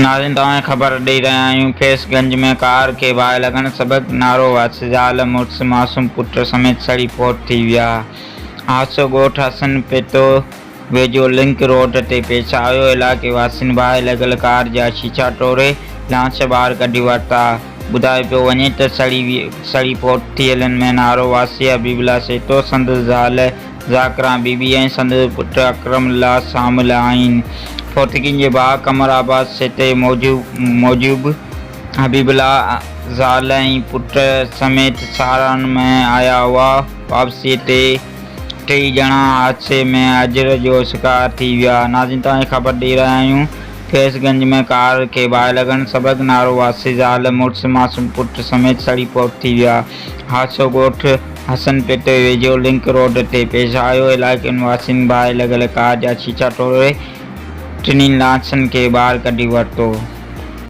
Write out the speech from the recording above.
ناظرين توهان کي خبر ڏئي رهيا آهيون فيس گنج ۾ ڪار کي باهه لڳڻ سبب نارو واسي زال مڙس معصوم پٽ سميت سڙي فوت ٿي ويا حادثو ڳوٺ حسن پيتو ويجهو لنڪ روڊ تي پيش آيو علائقي واسين باهه لڳل ڪار جا شيشا ٽوڙي لاش ٻاهر ڪڍي ورتا ٻڌايو پيو وڃي ته سڙي سڙي فوت ٿيلن ۾ نارو واسي حبيب الله سهتو سندس زال ذاڪران بي بي ۽ سندس پٽ اڪرم الله شامل آهن. فوتگين جي ڀاء قمر عباس سيتي موجب حبيب الله زال ۽ پٽ سميت ساران ۾ آيا هئا، واپسيء تي ٽئي ڄڻا حادثي ۾ اجر جو شڪار ٿي ويا. ناظرين توهان کي خبر ڏئي رهيا آهيون فيض گنج ۾ ڪار کي باهه لڳڻ سبب نارو واسي زال مڙس معصوم پٽ سميت سڙي فوت ٿي ويا. حادثو ڳوٺ حسن پيٽوئي ويجهو لنڪ روڊ تي پيش آيو، علائقي واسين باهه لڳل ڪار جا شيشا ٽوڙي ٽنهي لاشن کي ٻاهر ڪڍي ورتو.